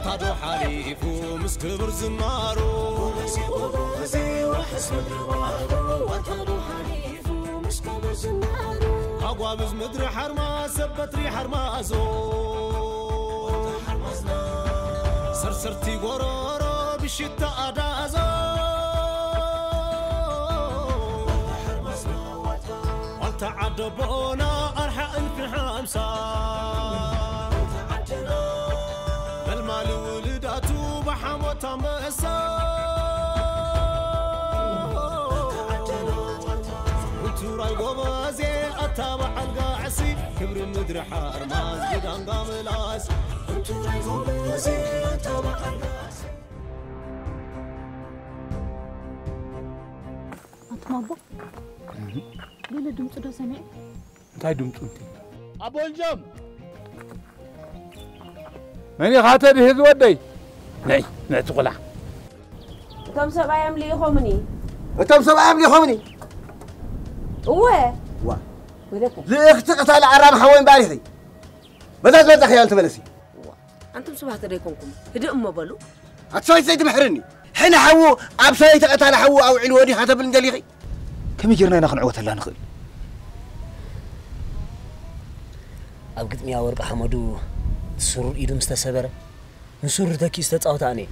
ታዶ ሓሊፉ ምስ ክብር ዝናሩ። ኣጓብዝ ምድሪ ሓርማዝ ሰብ በትሪ ሓርማዞ። ሰርሰርቲ ጎሮሮ ብሽታ ኣዳዞ። ዋልታ ዓደቦና ኣርሓ እልፊ ሓምሳ። መልማሊ ውልዳቱ ብሓሞት ኣንበሳ። ውቱራይ ጎበዜ ኣታ በዓል ጋዕሲ። ክብሪ ምድሪ ሓርማዝ ብዳንጋ ምላስ። ውቱራይ ጎበዜ ኣታ በዓል ጋዕሲ። ኣንቱም ኣቦ፣ ገለ ድምፂ ዶ ሰሚዐ? እንታይ ድምፁ እንት? ኣቦ እንጀም! መን ኢኻ ተድህዝ ወደይ? ነይ፣ ነቲ ቁላዕ። እቶም ሰብኣዮም ልኢኾምኒ። እቶም ሰብኣዮም ልኢኾምኒ? እወ። ዋ። ወደከ። ልእኽቲ ቀታሊ ኣራም ሓወይ እምበኣር ኢኺ። በዛ ዝበልጻኽያ ኣንተ በለሲ። ዋ፣ ኣንቱም ስባት ዶ ኣይኮንኩም? ህድእ እሞ በሉ። ኣቲ ሰበይቲ ዘይትምሕርኒ። ሕነ ሓዉ ኣብ ሰበይቲ ቀታሊ ሓዉ ኣውዒልዎ ዲኻ ተብል እንደሊኺ? ከመይ ጌርና ኢና ክንዕወተላ ንኽእል? ኣብ ግጥሚያ ወርቂ ሓመዱ ስሩር ኢዱ ምስ ተሰበረ፣ ንስሩር ተኪኡ ዝተጻወተ ኣነ እየ።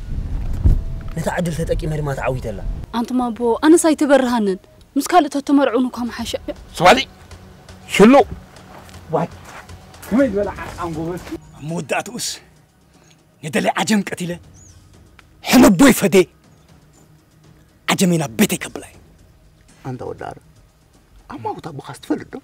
ነታ ዕድል ተጠቂመ ድማ ተዓዊተላ። ኣንቱም ኣቦ፣ ኣነስ ኣይተበርሃንን። ምስ ካልእ ተተመርዑን እኳ ምሓሸ። ስባሊ ሽሉ ዋይ፣ ከመይ ዝበለ ዓርቃን ጎበዝ። ኣብ መወዳእትኡስ ንደሊ ዓጀም ቀቲለ ሕነቦይ ፈዴ ዓጀመይ ናብ ቤተይ ከብላ እዩ። ኣንታ ወዲ ኣረ፣ ኣማውት ኣቦኻስ ትፈልጥ ዶ?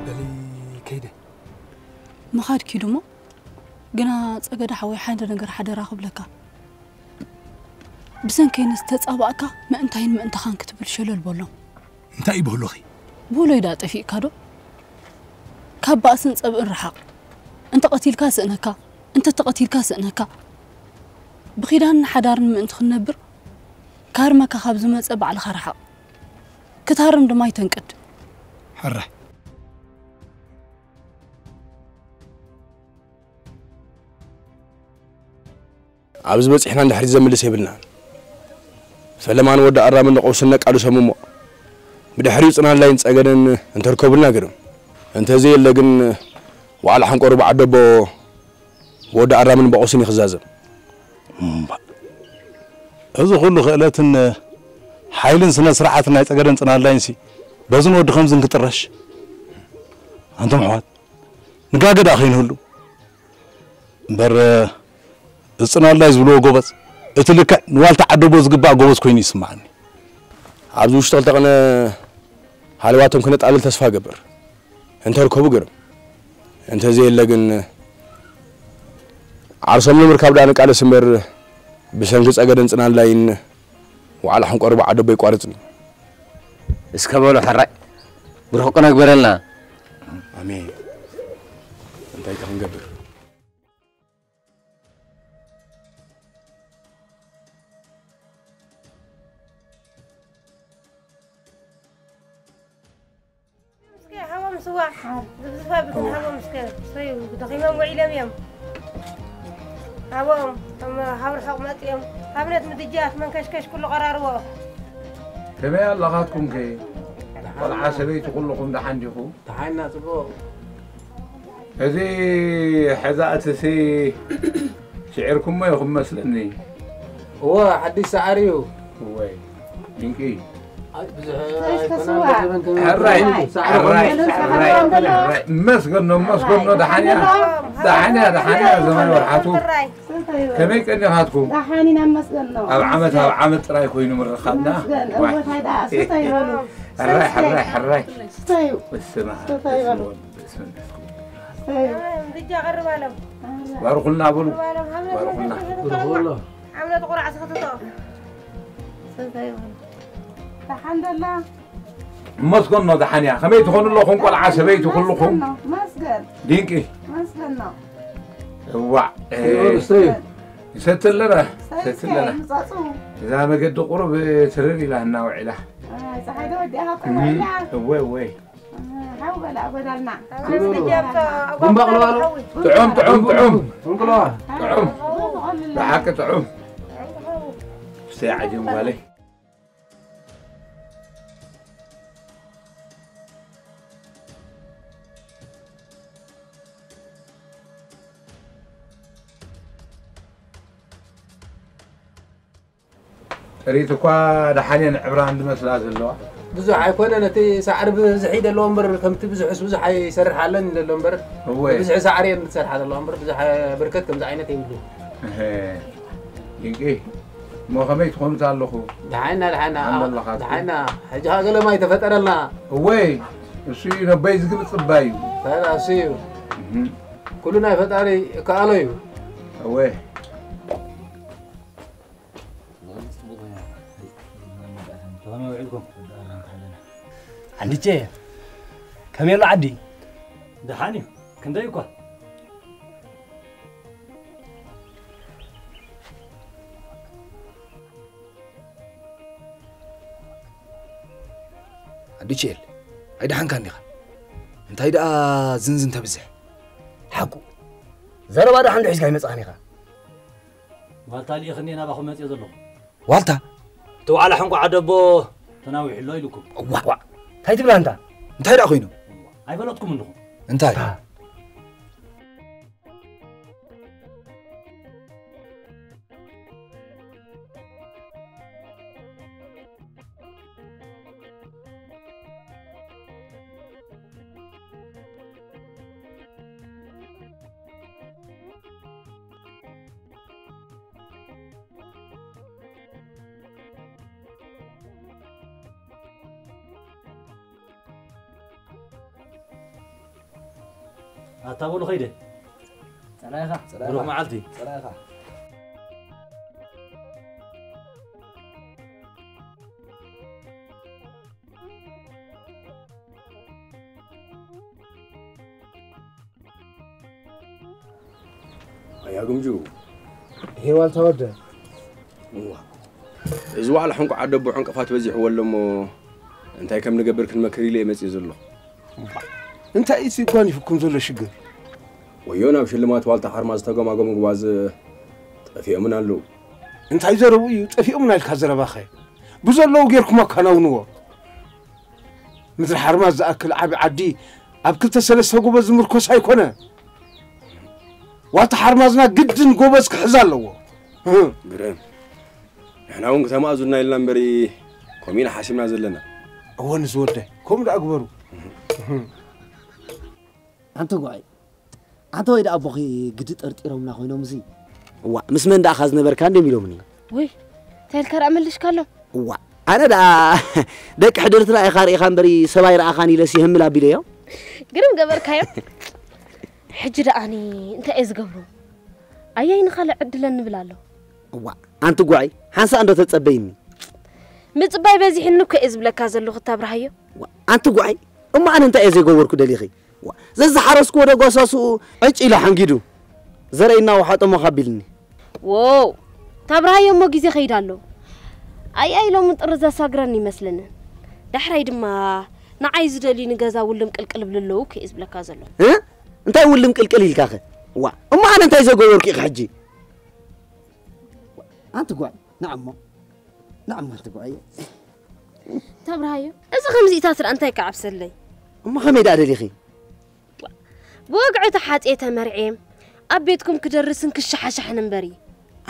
በሊ ከይደ። ምኻድ ኪዱ እሞ፣ ግና ጸገደ ሓወይ ሓደ ነገር ሓደራ ክብለካ። ብሰንከይ ንዝተጻባእካ ምእንታይን ምእንታኻን ክትብል ሸለል በሎም። እንታይ ይበህሉኺ? ብህሎይ ደኣ ጠፊእካ ዶ? ካብ ባእስን ጸብእን ርሓቕ። እንተ ቀቲልካ ስእነካ፣ እንተ ተቐቲልካ ስእነካ። ብኺዳንን ሓዳርን ምእንቲ ክንነብር፣ ካርመካ ካብ ዝመጸ ባዕልኻ ርሓቕ። ክትሃርም ድማ ኣይተንቅድ። ሕራይ። ኣብዚ በጺሕና ንድሕሪት ዘምልስ የብልናን። ፈለማን ወዲ ኣራምን ንቐውስን ነቃልሶም እሞ፣ ብድሕሪኡ ጽናላይን ጸገደን እንተርከቡልና ግርም። እንተዘየለ ግን፣ ዋዕላ ሓንቆሩ ብዓደቦ ብወዲ ኣራምን ብቐውስን እዩ ክዛዘም። እምባ። እዚ ኩሉ ክእለትን ሓይልን ስነ ስርዓትን ናይ ጸገደን ጽናላይንሲ በዝን ወዲ ከምዝን ክጥረሽ? ኣንቱም ኣሕዋት፣ ንጋገ ደኣ ከይንህሉ። እምበር፣ እዚ ጽናላይ ዝብልዎ ጎበዝ፣ እቲ ልክዕ ንዋልታ ዓደቦ ዝግባእ ጎበዝ ኮይኑ ይስምዓኒ። ኣብዚ ውሽጢ ክልተ ቅነ ሃለዋቶም ክነጣልል ተስፋ እገብር። እንተርከቡ ግርም። እንተዘየለ ግን፣ ዓርሶም ንምርካብ ደኣ ንቃለስ እምበር፣ ብሰንኪ ጸገደን ጽናላይን ዋዕላ ሕንቆርቦ ዓደቦ ኣይቋርጽን እዩ። እስከ በሉ ሕራይ፣ ብሩኽ ቅነ ግበረልና። ኣሜን። እንታይ ከ ክንገብር? እስከ ሃቦም ስዋ። ዝብዝፋ ብትን ሃቦም እስከ። ሰዩ ደኺሞም ውዒሎም እዮም። ሃቦም፣ እቶም ካብ ርሑቕ መጺኦም። ኣብነት ምድጃ፣ መንከሽከሽ ኩሉ ቀራርቦ። ከመይ ኣለኻትኩም ከ? ቆልዓ ሰበይቲ ኩልኹም ደሓን ዲኹም? ደሓንና ጽቡቕ። እዚ ሕዛ እትሲ ስዒርኩሞ ኢኹም መስለኒ። እወ፣ ሓድሽ ሰዓሪ እዩ። እወይ፣ ድንቂ። ኣይ፣ ብዙሕ ተስፋ ኣይኮነን፣ ስዋ። ገንዘብን ከመይ ሕራይ፣ ይኮነን? ሰዓሪ ሕራይ፣ ኮይኑ። ሕራይ፣ ሕራይ። መስገኖ፣ መስገኖ፣ ደሓንያ፣ ደሓንያ፣ ደሓንያ፣ ዘመን ወርሓቱ። ሕራይ። ከመይ ቀኒኻትኩም? ደሓን ኢና፣ መስገኖ። ኣብ ዓመት፣ ኣብ ዓመት ጥራይ ኮይኑ ምርኻብና። መስገን፣ ዋይ። እወ፣ ታይ ደኣ፣ ስታይ በሉ። ሕራይ፣ ሕራይ፣ ሕራይ። ስተዩ። በስመ ኣብ፣ ስተዩ በሉ። በስመ ኣብ፣ በስመ ኣብ። ስተዩ። ብጃ ቀርብ ኣለም። ባርኹልና በሉ። ቀርብ ኣለም፣ ሃምለ ባርኹልና። ተዘይተረፈ። ብርኹሎ። ዓምለ ጥቁር ዓስኽትቶ ሰንታይ ይሆን? ደሓን ደላ? መስገን ነው ደሓን እያ። ከመይ ትኾኑ ኣለኹም ቆልዓ ሰበይቲ ኩልኹም? መስገን ነው፣ መስገን። ድንቂ። መስገን ነው። እዋዕ፣ እ፣ እስተዩ። ይሰቲ ኣለና፣ ሰቲ ይሰቲ ኣለና። ምጻጹ። እዛ መገዲ ቁሩብ ትርር ኢላ እናውዒላ። ኣይ፣ ፀሓይ ዶ ወዲኣ እኮ እም፣ ውዒላ። እወ፣ እወ። ሓው በላ ጎዳልና። ጉንባቕ ለዋሎ። ጥዑም፣ ጥዑም፣ ጥዑም። እንቅለዋ። ጥዑም። ብሓቂ ጥዑም። እሰይ ዓጀም ጓለይ። ጥሪት እኳ ደሓን እየን ዕብራን ዝመስላ ዘለዋ። ብዙሕ ኣይኮነን፣ እቲ ሳዕሪ ብዝሒ ደለዎ እምበር፣ ከምቲ ብዙሕስ ብዙሕ ኣይሰርሓለን ደሎ እምበር፣ እወ። ብዝሒ ሳዕሪ እየን ዝሰርሓ ዘለዋ እምበር፣ ብዙሕ ብርከት ከምዚ ዓይነት የብሉ። እሀ። ድንቂ። እሞ ከመይ ትኾኑ ኣለኹ? ደሓና፣ ደሓና። ኣመለኻትኩም? ደሓና። ሕጂ ሃገለ ማይ ተፈጠረልና። እወይ፣ እሱ እዩ ነበይ ዝግብ ጽባይ እዩ። ታዲያ እሱ እዩ። እህ። ኩሉ ናይ ፈጣሪ ከኣሎ እዩ። እወይ። ከመይ ውዒልኩም? ኣንድቼ፣ ከመይ ኣሎ ዓዲ? ደሓን እዩ። ክንደይ እኳ? ኣንድቼል፣ ኣይደሓንካን ዲኻ? እንታይ ደኣ ዝንዝን ተብዝሕ? ሓቁ። ዘረባ ደኣ ሓንዶ ሒዝካ ኣይመጻኻን ኢኻ? ዋልታ ልኢኽኒ ናባኹም መጽየ ዘለኹ። ዋልታ? እቲ ዋዕላ ሕንቋ ዓደቦ ተናዊሑ ኣሎ ኢሉኩም። ዋዕ፣ ዋዕ። እንታይ ትብል ኣንታ? እንታይ ደኣ ኮይኑ? ኣይፈለጥኩም እንድኹም። እንታይ? ኣታ በሉ ኸይደ። ጸላኢኻ። ብሩኽ መዓልቲ። ጸላኢኻ። ኣያ ግምጁ። ሄዋል ተወደ። እዋ። እዚ ዋዕላ ሕንቁ ዓደቦ ዕንቅፋት በዚሕዎ ኣሎ እሞ እንታይ ከም ንገብር ክንመክር ኢለ እየ መፅእ ዘሎ። እንታይ እዩ ጓኒፉኩም ዘሎ ሽግር? ወዮ ናብ ሽልማት ዋልታ ሓርማዝ ዝተገማገሙ ጉባዝ ጠፊኦምን ኣለዉ። እንታይ ዘረቡ እዩ ጠፊኦምና ኢልካ ዘረባኸ? ብዘለዉ ጌርኩም ኣከናውንዎ። ምድሪ ሓርማዝ ዝኣክል ዓቢ ዓዲ ኣብ ክልተ ሰለስተ ጎበዝ ዝምርኮስ ኣይኮነ። ዋልታ ሓርማዝና ግድን ጎበዝ ክሕዝ ኣለዎ። እህ። ግርም። ንሕና እውን ክተማእዙና ኢልና እምበሪ፣ ከምኡ ኢና ሓሲብና ዘለና። እወ፣ ንዝወደ፣ ከምኡ ደኣ ግበሩ። ኣንተ ጓይ፣ ኣንተ ወይ ደኣ ኣቦኺ ግዲ ጠርጢሮምና ኮይኖም፣ እዚ እዋ፣ ምስ መን ደኣ ኻ ዝነበርካ እንድዮም ኢሎምኒ? ውይ፣ እንታይ ኢልካ ደኣ መሊስካሎም? እዋ፣ ኣነ ደኣ ደቂ ሕድርትና ኢኻ ርኢኻ እምበሪ፣ ሰብ ኣይረኣኻን ኢለስ ይህምል ኣቢለዮ። ግርም ገበርካዮ። ሕጂ ደኣኒ እንታይ እየ ዝገብሮ? ኣያይ ንኻልእ ዕድለን ንብል ኣሎ። እዋ፣ ኣንቲ ጓይ፣ ሓንሳእ እንዶ ተጸበይኒ። ምጽባይ በዚሕኒ እኮ እየ ዝብለካ ዘለኹ፣ እታ ብርሃዮ። እዋ፣ ኣንቲ ጓይ፣ እሞ ኣነ እንታይ እየ ዘይገበርኩ ደሊኺ? እዋ፣ ዘዝሓረስኩዎ ደጓሳስኡ ዕጭ ኢሉ ሓንጊዱ፣ ዘርእና ውሓጦ ሞኽ ኣቢልኒ። ዎው፣ እታ ብርሃዮ እሞ ግዜ ከይዳ ኣሎ። ኣያይ ሎሚ ጥሪ ዘሳግረኒ ይመስለንን። ዳሕራይ ድማ ንዓይ ዝደልዩኒ ገዛ ውልም ቅልቅል ይብሉ ኣለዉ እኮ እየ ዝብለካ ዘለኹ። እ? እንታይ ውልም ቅልቅል ኢልካኸ? እዋ፣ እሞ ኣነ እንታይ ዘገበርኩ ኢኺ ሕጂ? ኣንቲ ጓል፣ ንዓሞ፣ ንዓሞ ኣንቲ ጓል። ተብርሃዮ፣ እዚ ከምዚኢታት ደኣ እንታይ ክዓብሰለይ? እሞ ከመይ ደኣ ደሊኺ? ብወግዒ ተሓጽየ ተመርዕየ፣ ኣብ ቤትኩም ክደርስን ክሸሓሸሕን እምበሪ።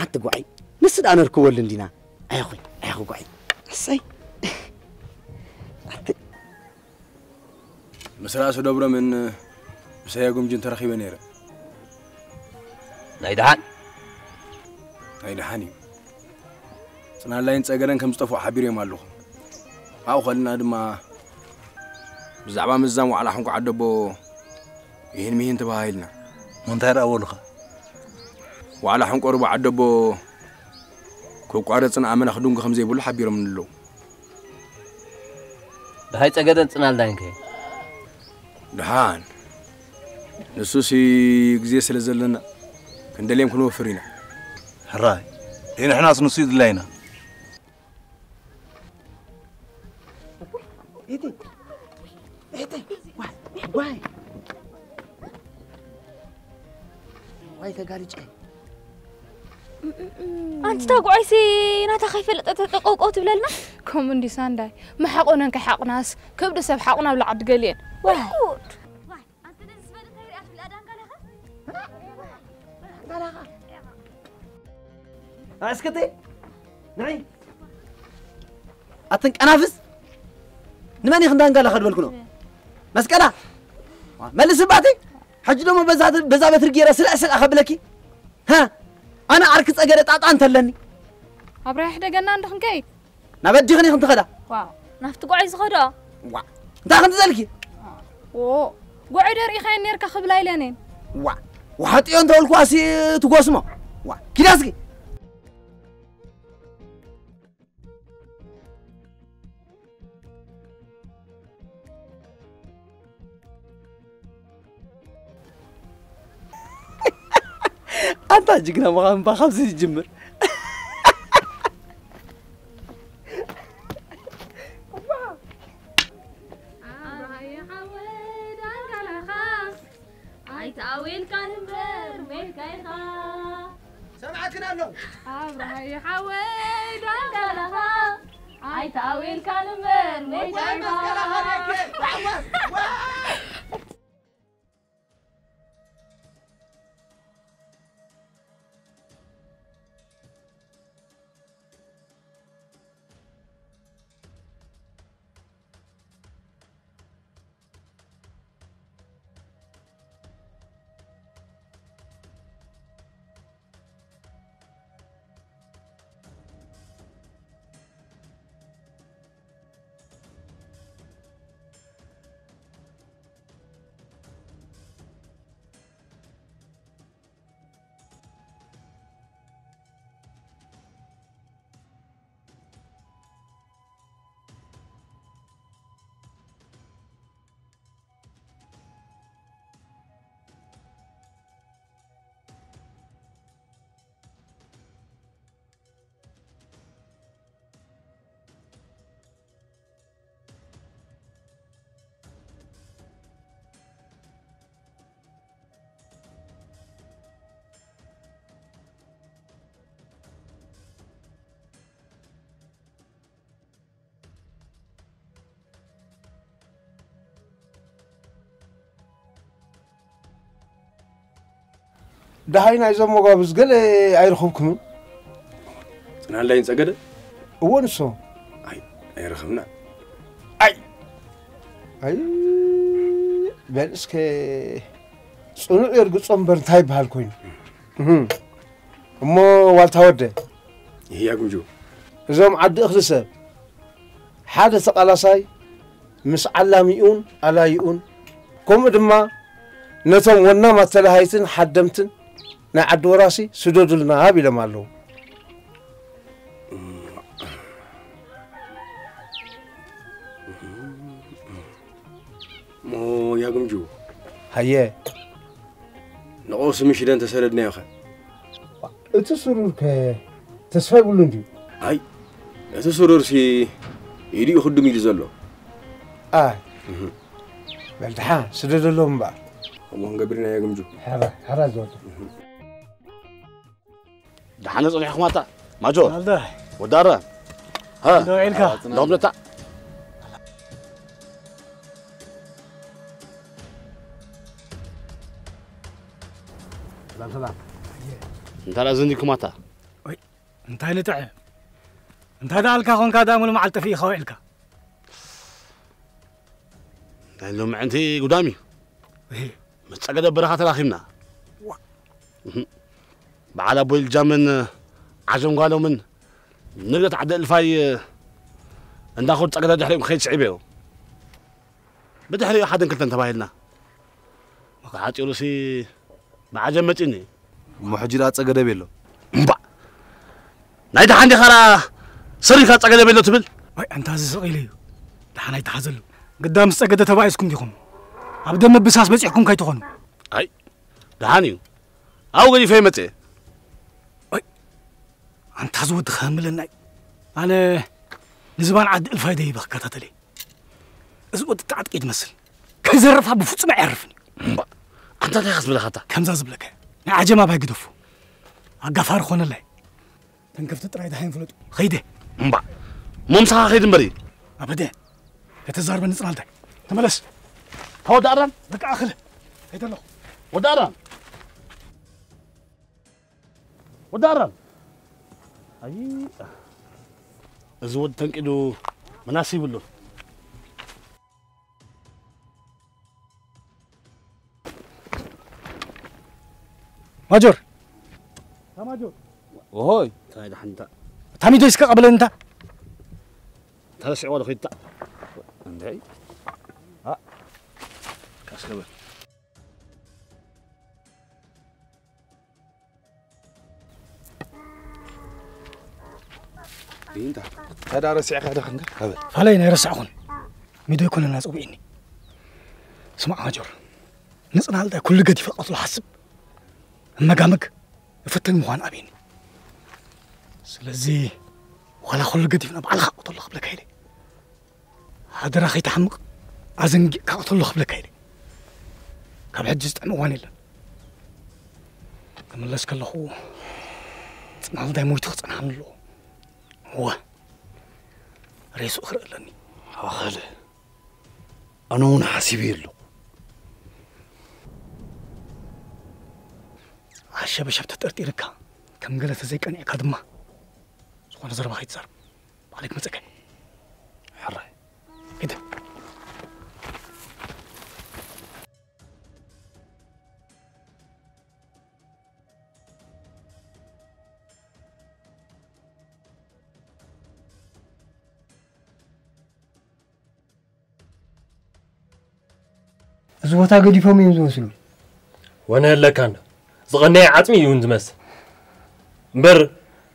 ኣንቲ ጓል፣ ንሱ ደኣ ነርክበሉ እንዲና። ኣየኹይ፣ ኣየኹ ጓል። እሰይ። ኣንቲ ምስ ራእሲ ደብሮምን ምስ ኣያ ጉምጅን ተረኺበ ነይረ። ናይ ደሓን? ናይ ደሓን እዩ። ጽናላይን ጸገረን ከም ዝጠፍኡ ሓቢረዮም ኣለኹ። ኣብኡ ከልና ድማ ብዛዕባ ምዛም ዋዕላ ሕንቆ ዓደቦ ይህን ምሂን ተባሃሂልና። እንታይ ደኣ በሉኻ? ዋዕላ ሕንቆ ሩባ ዓደቦ መቋረፅን ኣመና ክድንጉ ከም ዘይብሉ ሓቢሮም ኣለዉ። ደሃይ ጸገደን ጽናል ዳይንከ? ደሓን፣ ንሱሲ ግዜ ስለ ዘለና ክንደልዮም ክንወፍር ኢና። ሕራይ፣ ንሕናስ ንሱ ይድላይና። ዋይ፣ ዋይ። ዋይ ተጋልጨ። ኣንቲ ታጉዓይሲ ናታ ከይፈለጠት ጠጠው ትብለልና። ከምኡ እንዲ ሳንዳይ፣ መሓቆነን ከይሓቁናስ፣ ከብዲ ሰብ ሓቁና ኣብ ላዕዲ ገሊኤን። ዋይ ጉድ። ዋይ፣ ኣንቲ ነዚ ዝበለ እንታይ ሪኣ ትብላ ዳንጋላኻ? ኣስከተ፣ ንዒ። ኣትን ቀናፍስ፣ ንመን ኢኽን ዳንጋላኻ ድበልክኖ? መስቀላ፣ መልስ ባቲ። ሕጂ ደሞ በዛ፣ በዛ በትሪ ገይረ ስልዕ ስልዕ ከብለኪ። ሃ? ኣነ ዓርኪ ጸገደ ጣጣ እንተለኒ። ኣብራ ይሕደገና እንዶ ክንከይድ። ናብ ኣዲኽን ኢኽን ትኸዳ? ዋው፣ ናብቲ ጉዓይ ዝኸዶ? ዋ፣ እንታይ ኽን ትዘልኪ? ዎ፣ ጉዓይ ዶ ርኢኻዮ ኔርካ ክብላ ኢለኔን። ዋ፣ ዋሕጥዮ እንተበልኩዋሲ ትጎስሞ። ዋ፣ ኪዳ እስኪ። ኣንታ ጅግና ምዃን እባ ካብዚ ይጅምር። ኣብርሃየ ሓወይ ዳንጋላኻ ኣይተኣዊልካን እምበር ሜትካ ኢኻ። ሰምዓክን ኣለኹ። ኣብርሃየ ሓወይ ዳንጋላኻ ኣይተኣዊልካን እምበር ሜትካ ወይ ኢኻ። መስቀል ኣኻልያከ። ደሃይ ናይዞም መጓብዝ ገለ ኣይረኸብኩምን። ጽናላይን ጸገደ? እዎ፣ ንሶም። ኣይ፣ ኣይረኸብና። ኣይ! ኣይ! በል እስከ ጽኑዕ የርግጾ እምበር እንታይ ይበሃል ኮይኑ? እህ። እሞ ዋልታ ወደ? ይህያ ጉምጁ። እዞም ዓዲ እኽሊ ሰብ ሓደ ተቓላሳይ ምስ ዓላሚኡን ኣላይኡን፣ ከምኡ ድማ ነቶም ወናም ኣተላሃይትን ሓደምትን ናይ ዓዲ ወራሲ ስደዱልና ኣብ ኢሎም ኣለዉ። እሞ ያግምጁ። ሃየ። ንቐውሲ ምሽደን ተሰደድናዮኸ? እቲ ስሩር ከ ተስፋ ይብሉን ድዩ? ኣይ፣ እቲ ስሩርሲ ኢዱ እዩ ክድም ኢሉ ዘሎ። ኣይ። እህ። በል ደሓ፣ ስደደሎም እምበኣር። ከምኡ ክንገብር ኢና ያግምጁ። ሕራ፣ ሕራ ዝወጡ። እህ። ደሓን ጸኒሕኩም ኣታ? ማጆር። ኣልዳ። ወዳራ። ሃ? ደው ኢልካ? ደው ብለታ። ሰላም፣ ሰላም። እንታይ ደኣ ዘንዲኩም ኣታ? ወይ፣ እንታይ ልጥዕም? እንታይ ደኣ ኣልካ ኾንካ ደኣ ሙሉ መዓልቲ ጠፊእኻ ውዒልካ? ናይ ሎምዕንቲ ጉዳም እዩ። እህ። ምስ ጸገደ በረኻ ተራኺብና። ዋ። እህ። በዓል ኣቦይ ልጃምን ዓጀም ጓሎምን ንግደት ዓዲ እልፋይ እንዳኸዱ ጸገደ ድሕሪኦም ክኸይድ ስዒበዮ። ብድሕሪኡ ሓደን ክልተን ተባሂልና። ብሓጺሩሲ ብዓጀም መጺኒ። እሞ ሕጂ ደኣ ጸገደ ቤሎ። እምባእ! ናይ ደሓን ዲኻ ሰሪኻ ጸገደ ቤሎ ትብል? ኣይ፣ ኣንታ እዚ ስቕ ኢሉ እዩ። ደሓን ኣይተሓዘሉ። ግዳ ምስ ጸገደ ተባኢስኩም ዲኹም? ኣብ ደም ምብሳስ በጺሕኩም ከይትኾኑ። ኣይ፣ ደሓን እዩ። ኣብኡ ገዲፈ ይመጽእ። ኣይ፣ ኣንታ እዚ ወዲ ከህምለና እዩ። ኣነ ንዝባን ዓዲ እልፋይ ደይበ ክከታተል እየ። እዚ ወዲ ተዓጥቂ ትመስል። ከይዘርፋ ብፍጹም ኣየርፍን እዩ። እምባ፣ ኣንታ እንታይ ኢኻ ዝብለኻታ? ከምዛ ዝብለካ እያ። ናይ ዓጀም ኣባይ ግደፎ። ኣጋፋሪ ኾነላይ። ተንከፍቲ ጥራይ ደሃይን ፍለጡ። ኸይደ። እምባ፣ እሞ ምሳኻ ኸይድ እምበሪ። ኣበደ። ከተዛርበ ንጽናልታይ። ተመለስ። ተወዳእራን? በቃ ኣኽል። ኸይደ ኣለኹ። ወዳእራን። ወዳእራን። ኣይ፣ እዚ ወዲ ተንቂዱ ምናስ ይብሉ። ማጆር። ማጆር። ኦሆይ። እንታይ ደሓን እንታ? ታሚዶ እስከ ቀብለን እንታ? ተረስዕዎ ዶ ኺድታ? እንዴ? አ፣ ካስከበ። ይንታ። ታዳ ረሲዕካ ዶ ኸንካ? ሃበል። ፋለይ ናይ ረሳዕኹን። ሚዶ ይኮነና ጽውዒኒ። ስማዕ ማጆር። ንጽናልታይ ኩሉ ገዲፈ ቀትሎ ሓስብ። እመጋመግ እፍትን ምዃን ኣብየኒ። ስለዚ ዋላ ኩሉ ገዲፍና ባዕልኻ ቀተሎ ክብለካ ኢለ። ሓደራ ከይትሓምቕ ኣዘንጊዕካ ቀተሎ ክብለካ ኢለ። ካብ ሕጂ ዝጥዕም እዋን የለን። ክምለስ ከለኹ ጽናልታይ ሞይቱ ክጸንሓኒ ኣለዎ። እወ። ሬስኡ ክርኢ ኣለኒ። ኣኸለ። ኣነ እውን ሓሲበ ኣለኹ። ኣሸበሸብ ተጠርጢርካ ከም ገለ ተዘይቀኒዕካ ድማ ዝኾነ ዘረባ ከይትዛረብ። ባዕለይ ክመጸካ። ሕራይ። ሂደ። እዚ ቦታ ገዲፎም እዮም ዝመስሉ። ወነ ኣለካ እንዶ። ዝቐነየ ዓጽሚ እዩ እውን ዝመስል። እምበር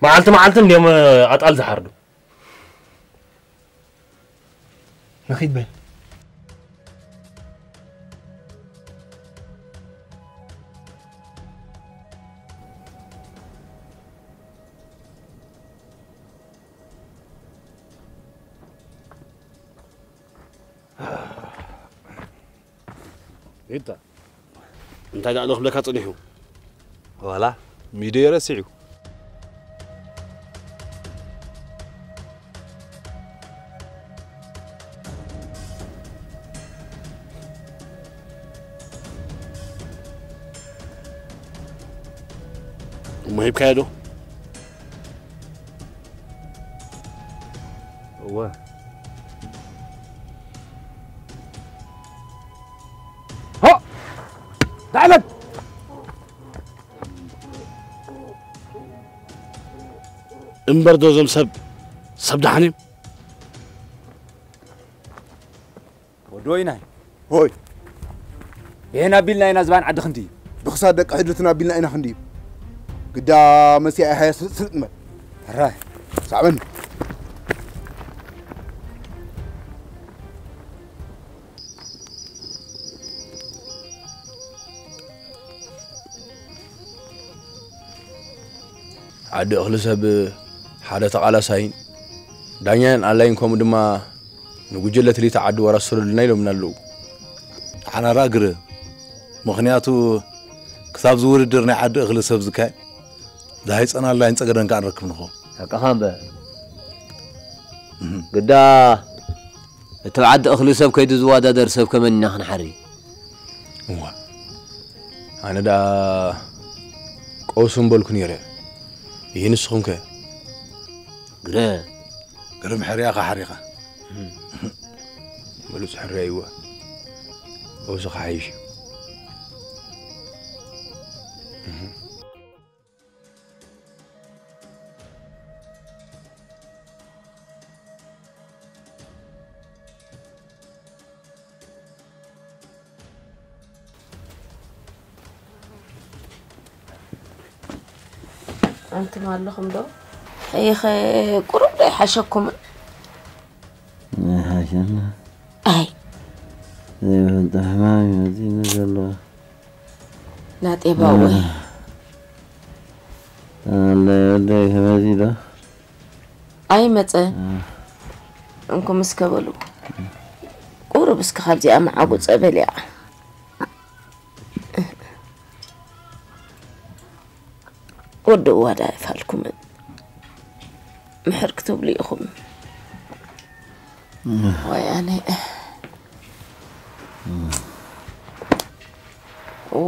መዓልቲ መዓልቲ እንዲዮም ኣጣል ዝሓርዱ። ንኺድ በል። ይታ እንታይ ደኣ ዶ ክብለካ ጸኒሑ? ዋላ ሚዶ ረሲዑ። እሞ ሂብካዮ ዶ? እወ። ሆ! ዳዕመት! እምበር ዶ እዞም ሰብ፣ ሰብ ደሓን እዮም? ወዲ ወይናይ። ሆይ። ብሄን ኣቢልና ኢና ዝባን ዓዲ ክንዲ። ብኽሳድ ደቂ ሕድርትና ኣቢልና ኢና ክንዲ። ግዳ መሲያ ኢሃያ ስልጥ ስልጥ ንበል። ሕራይ። ሳዕበኒ። ዓዲ እኽሊ ሰብ ሓደ ተቓላሳይን ዳኛን ኣላይን ከምኡ ድማ ንጉጅለ ትልሂት ዓዲ ወራስሩልና ኢሎምና ኣለዉ። ሓራራ ግረ። ምኽንያቱ ክሳብ ዝውድድር ናይ ዓዲ እኽሊ ሰብ ዝካየድ ዳሃይ ጸናላይን ጸገደን ከኣ ንረክብ ንኸውን። ሓቅኻ እምበር። እህ። ግዳ እቲ ኣብ ዓዲ እኽሊ ሰብ ከይዱ ዝወዳደር ሰብ ከመን ኢና ክንሓሪ? እዋ። ኣነ ደኣ ቀውሱ እምበልኩ ነይረ። ይህ ንስኹም ከ? ግረ። ግርም ሕርያ ኸሓሪኻ። እህ። በሉጽ ሕርያ ይዋ። ቀውሱ ኸሓይሽ እዩ። እህ። ኣንቱም ኣለኹም ዶ? ይኸ ቁሩብ ዶ ይሓሸኩምን? ኣይሓሸና። ኣይ ዘይፈልጦ ሕማም እዩ መፂእኒ ዘሎ። ናጤባወይ ኣለ ወደይ ከመፂ ዶ? ኣይመፀን። እንኩም እስከ በሉ። ቁሩብ እስከ ካብዚኣ መዓጉ ጸበል እያ። ወዲ እዋዳ ይፋልኩምን ምሕር ክትብሉ ኢኹም። ዋይ ኣነ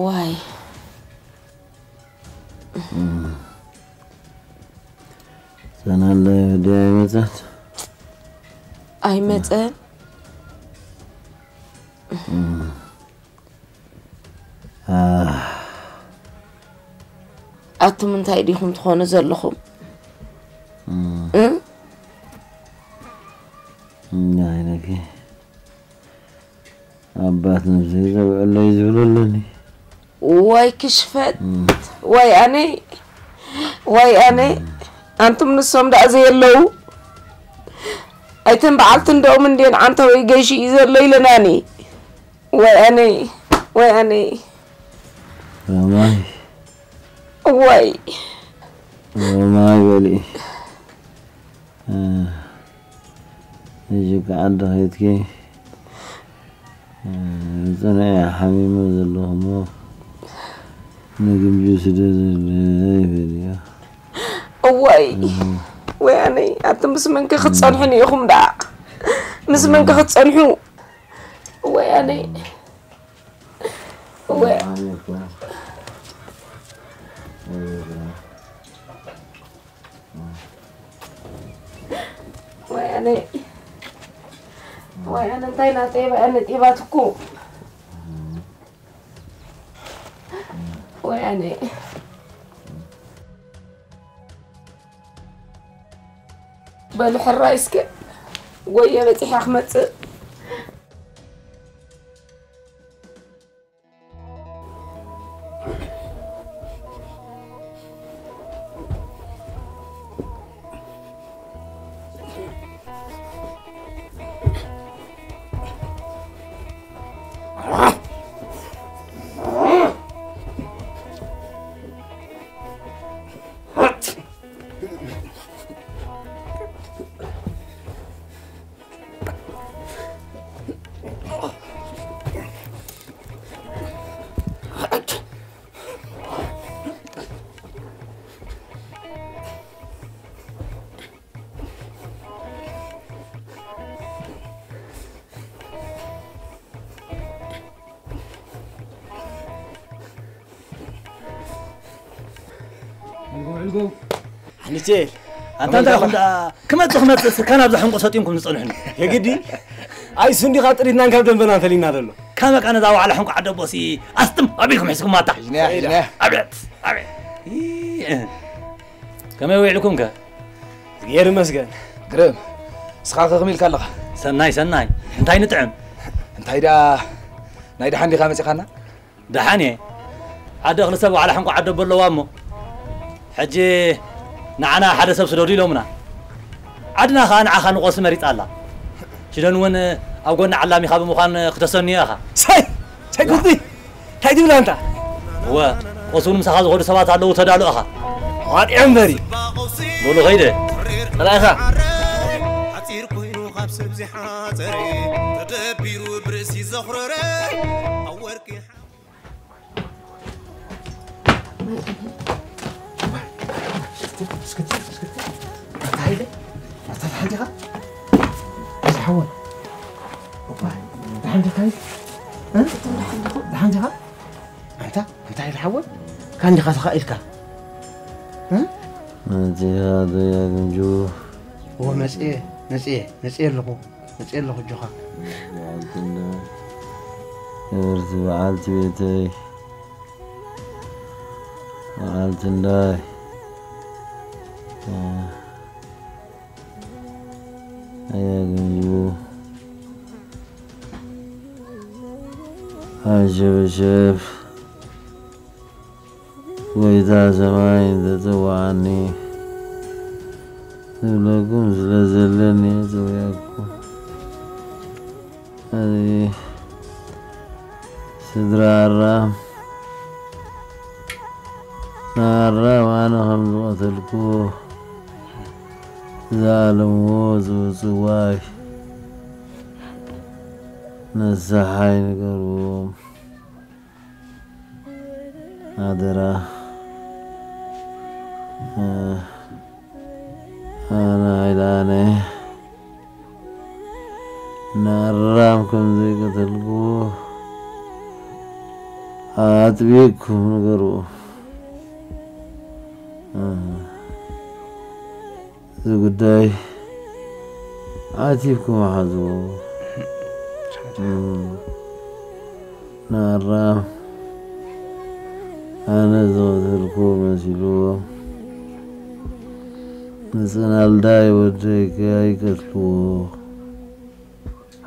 ዋይ ሰናለ ወዲ ኣይመፀት ኣይመፀን። ኣቱም እንታይ ዲኹም ትኾኑ ዘለኹም? እ? ዓይነኪ ኣባት ነብሰይ ዘብዕለይ ዝብሉ ኣለኒ። ወይ ክሽፈት ወይ ኣነይ ወይ ኣነይ ኣንቱም ንሶም ደኣ ዘየለዉ ኣይተን በዓልቲ እንደኦም እንዴን ዓንተወይ ገይሹ እዩ ዘሎ ኢለናኒ። ወይ ኣነይ ወይ ኣነይ ረማይ ወይ ረማይ በሊ ሕጂ ከዓዲ ከይድኪ ብፅኑዕ እየ ሓሚመ ዘለኹ እሞ ምግብ ጁስ ዶ ይበልዮ እዋይ ወያነይ ኣቲ ምስ መንከ ክትፀንሑ ንኢኹም ደኣ ምስ መንከ ክትፀንሑ ወያነይ ወያ ወያነ ወያነ እንታይ ናተይ በያነ ጢባትኩ ወያነ በሉ ሕራይ እስከ ጎየ በፂሐ ክመፅእ ኣንቼ ኣንታ እንታይ ኹም ደኣ ክመጽእ ክመጽእ ስካን ኣብዛ ሕንቁ ሰጢንኩም ዝጸንሑኒ የግዲ ኣይሱ እንዲኻ ጥሪትናን ካብ ደንበናን ፈሊና ዘሎ ካመቃ ነዛ ዋዕላ ሕንቁ ዓደቦሲ ኣስጥም ኣቢልኩም ሒዝኩማታ ኣብየት ኣብየት ከመይ ውዒልኩም ከ እግዜር ይመስገን ግርም እስኻ ከ ከመይ ኢልካ ኣለኻ ሰናይ ሰናይ እንታይ ንጥዕም እንታይ ደኣ ናይ ደሓን ዲኻ መጺኻና ደሓን እየ ዓደ ክልተ በዓል ሓንቆ ዓደ በለዋ እሞ ሕጂ ንዓና ሓደ ሰብ ስደዱ ኢሎምና ዓድና ከዓ ንዓኻ ንቆሲ መሪፃ ኣላ ሽደን እውን ኣብ ጎኒ ዓላሚኻ ብምዃን ክተሰንዮ ኢኻ ሳይ ሳይ ጉዲ እንታይ ትብል ኣንታ እወ ቆሲ እውን ምሳኻ ዝኾዱ ሰባት ኣለዉ ተዳሉ ኢኻ ዋጢዐ እምበሪ በሉ ኸይደ ጥራይኻ ሓፂር ኮይኑ ካብ ሰብ ዝሓፀረ ተደቢሩ ብርእሲ ዘኽረረ ኣብ ወርቂ ደሓን ዲኻ እንታይ ኢልካ ሓወይ ካንዲኻ ተኻኢልካ መፂኻ ዶ ያግንጁ እወ መፅየ መፅየ መፅየ ኣለኹ መፅየ ኣለኹ እጆኻ ክብርቲ በዓልቲ ቤተይ በዓልቲ እንዳይ ኣያግንጁ ኣሸበሸብ ጎይታ ሰማይ እንተጸውዓኒ ዝብለኩም ስለ ዘለኒ እየ ጽውያኩም። ኣይ፣ ስድራ ኣራም፣ ንኣራም ኣነ ከም ዝቐተልኩ ዝኣለምዎ ዝምጽዋይ ነሳሓይ ንገርዎም። ኣደራ። እ፣ ኣነ ሃይለ ኣነ ንኣራም ከም ዘይቀተልኩ ኣጥቢቅኩም ንገርዎ። እ፣ እዚ ጉዳይ ዓቲብኩም ሓዝዎ። እ፣ ንኣራም ኣነ ዝቐተልኩ መሲልዎ፣ ንጽናልዳይ ወደይ ከይቀትልዎ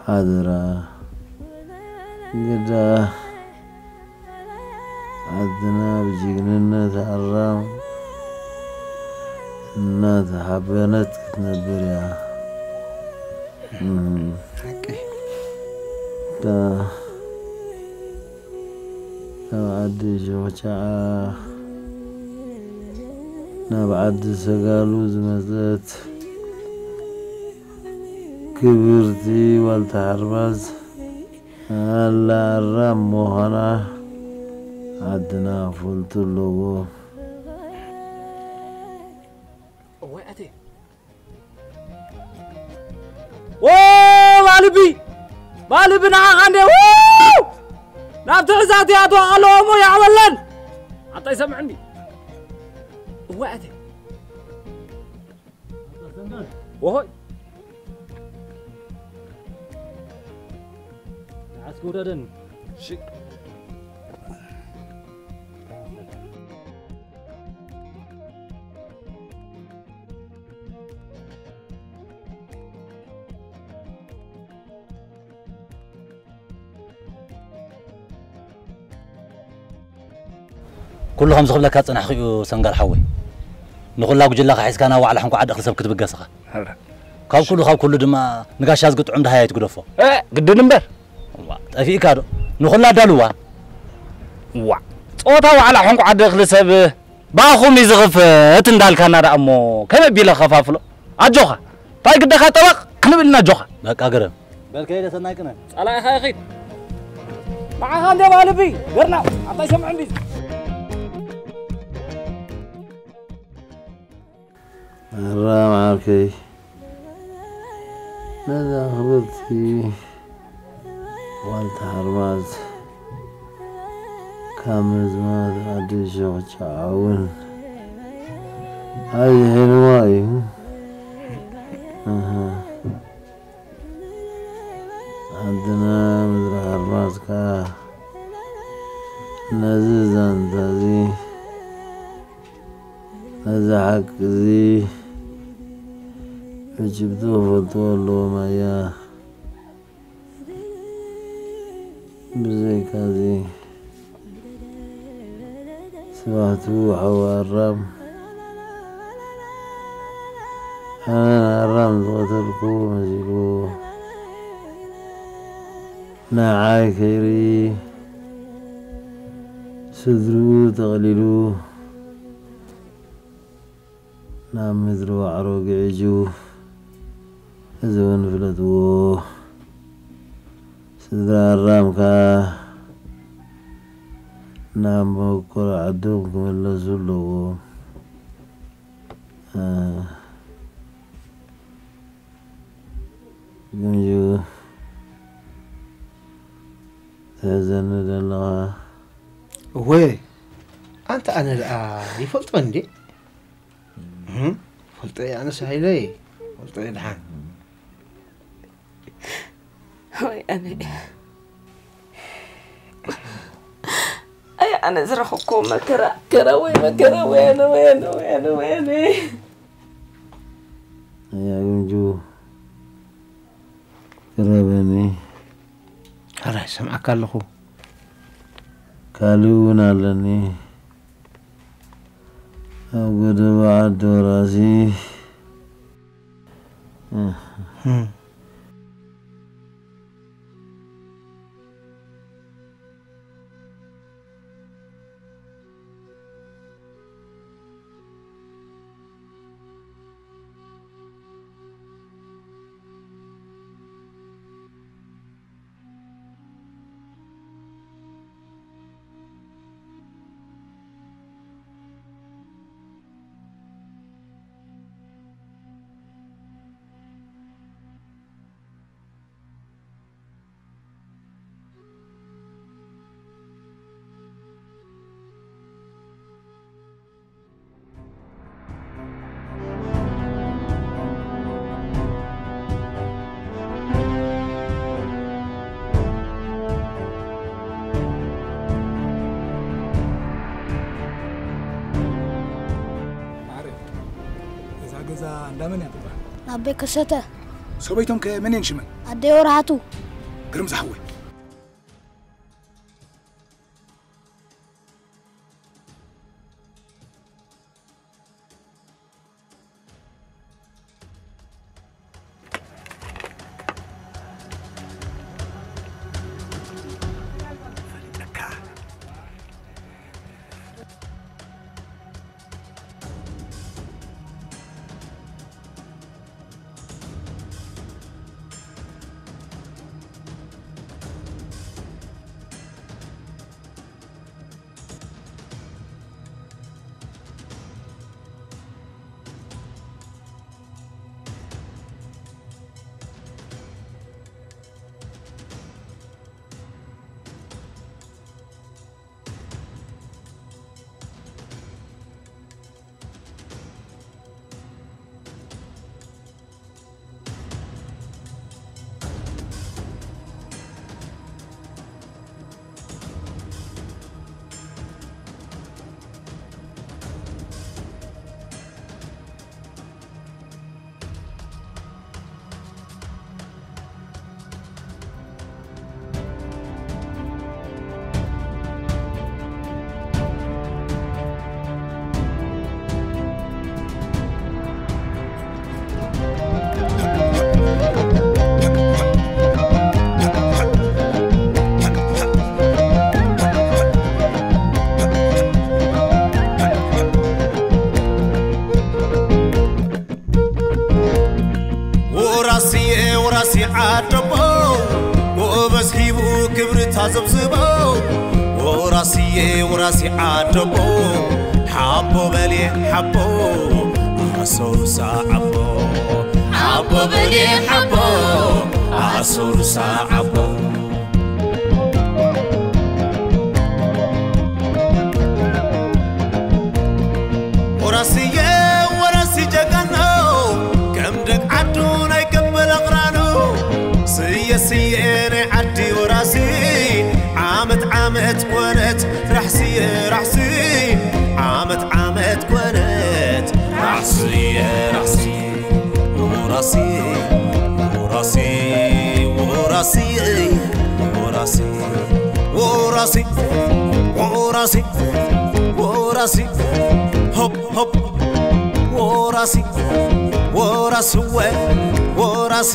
ሓደራ። ግዳ ዓድና ብጅግንነት ኣራም እናተሓበነት ክትነብር እያ። እም። ሓቂ። እታ ካብ ዓዲ ሸኾቻዓ ናብ ዓዲ ሰጋሉ ዝመጸት ክብርቲ ዋልታ ሓርማዝ ኣላ ኣራም ምዃና ዓድና ክፈልጡ ኣለዎም። እዋይ ኣቴ። ኦ፣ ባልቢ! ባልቢ ንዓኻ እንዴ! ው! ናብ ትሕዛት እያ ተዋቕሎ እሞ ይዕበለን! ኣንታ ይሰምዕኒ። እዋይ ኣቴ። ወሆይ። ንዓስኪ ውረደኒ። እሺ። ኩሉ ከም ዝኽብለካ ዝጸናሕኩ እዩ ሰንጋል ሓወይ። ንኹላ ጉጅላኻ ሒዝካ ናብ ዋዕላ ሕንኩ ዓዲ እኽሊ ሰብ ክትብገስ ኢኻ። ሕረ። ካብ ኩሉ፣ ካብ ኩሉ ድማ ንጋሻ ዝግጥዑም ደሃይ ኣይትግደፎ። እ፣ ግድን እምበር። እዋ፣ ጠፊእካ ዶ? ንኹላ ኣዳልዋ። እዋ፣ ጸወታ ዋዕላ ሕንኩ ዓዲ እኽሊ ሰብ ብኣኹም እዩ ዝኽፈት እንዳልካና ደኣ እሞ ከመይ ኣቢለ ከፋፍሎ? ኣጆኻ፣ እንታይ ግደኻ ጠበቕ ክንብል ኢና ኣጆኻ። በቃ ግረም። በል ከይደ ሰናይ ቅነ። ጸላኢኻ ይኺድ። ንዓኻ እንደ ባልቢ ገርና ኣንታ ይሰምዕ እንዲ። ኣራም ዓርከይ፣ ነዛ ክብርቲ ዋልታ ሓርማዝ ካብ ምዝማዝ ዓዲ ሸኾቻዓ እውን ኣድሒንዋ እዩ። ኣሃ። ዓድና ምድሪ ሓርማዝ ከኣ ነዚ ዛንታ እዚ፣ ነዚ ሓቂ እዚ ብጭብጡ ክፈልጥዎ ኣለዎም ኣያ። ብዘይካዚ ስባህቱ ሓው ኣራም፣ ኣነ ንኣራም ዝቐተልኩ መሲልዎ፣ ንዓይ ከይርኢ ስድርኡ ጠቕሊሉ ናብ ምድሪ ዋዕሮ ግዒዙ፣ እዚ እውን ፍለጥዎ። ስድራ ኣራም ከኣ ናብ መበቆል ዓዶም ክምለሱ ኣለዎም። እ፣ ግምዩ ትሕዘኒ ዘለኻ። እወ፣ ኣንታ ኣነ ደኣ ይፈልጦ እንዴ? እህ፣ ፈልጦ እየ ኣነስ ሃይለይ፣ ፈልጦ እየ ደሓን። ወይ ኣነ። ኣይ ኣነ ዝረኸብኩዎ መከራ፣ መከራ ወይ መከራ ወይ ኣነ፣ ወይ ኣነ፣ ወይ ኣነ፣ ወይ ኣነ። ኣያ ግምጁ፣ ቅረበኒ። ሕራይ፣ ሰምዓካ ኣለኹ። ካልእ እውን ኣለኒ። ኣብ ጎደቦ ዓዲ ወራሲ እህ። ማዕረ፣ እዛ ገዛ እንዳመን እያ ትበሃል? ናበይ ከሰተ? ሰበይቶም ከ መን እየን ሽመን? ኣደይ ወርሃቱ። ግርም ዝሓወይ። ወራስየ ወራሲ ዓደቦ፣ ጎበዝ ሂቡ ክብሪ ታዘብዝቦ። ወራስየ ወራሲ ዓደቦ፣ ሓቦ በልየ ሓቦ፣ ኣሰሩሳ ዓቦ። ሓቦ በልየ ሓቦ፣ ኣሰሩሳ ዓቦ። ወራስየ ወራሲ ጀጋኖ፣ ከም ደግ ዓዱ ናይ ገበል ኣቕራኑ። ስየ ስየ ናይ ዓዲ ወራሲ፣ ዓመት ዓመት ኮነት ራሕስየ ራሕሲ፣ ዓመት ዓመት ኮነት ራሕስየ ራሕሲ። ወራሲ፣ ወራሲ፣ ወራሲ፣ ወራሲ፣ ወራሲ፣ ወራሲ፣ ወራሲ፣ ሆፕ፣ ሆፕ፣ ወራሲ፣ ወራስወ፣ ወራሲ።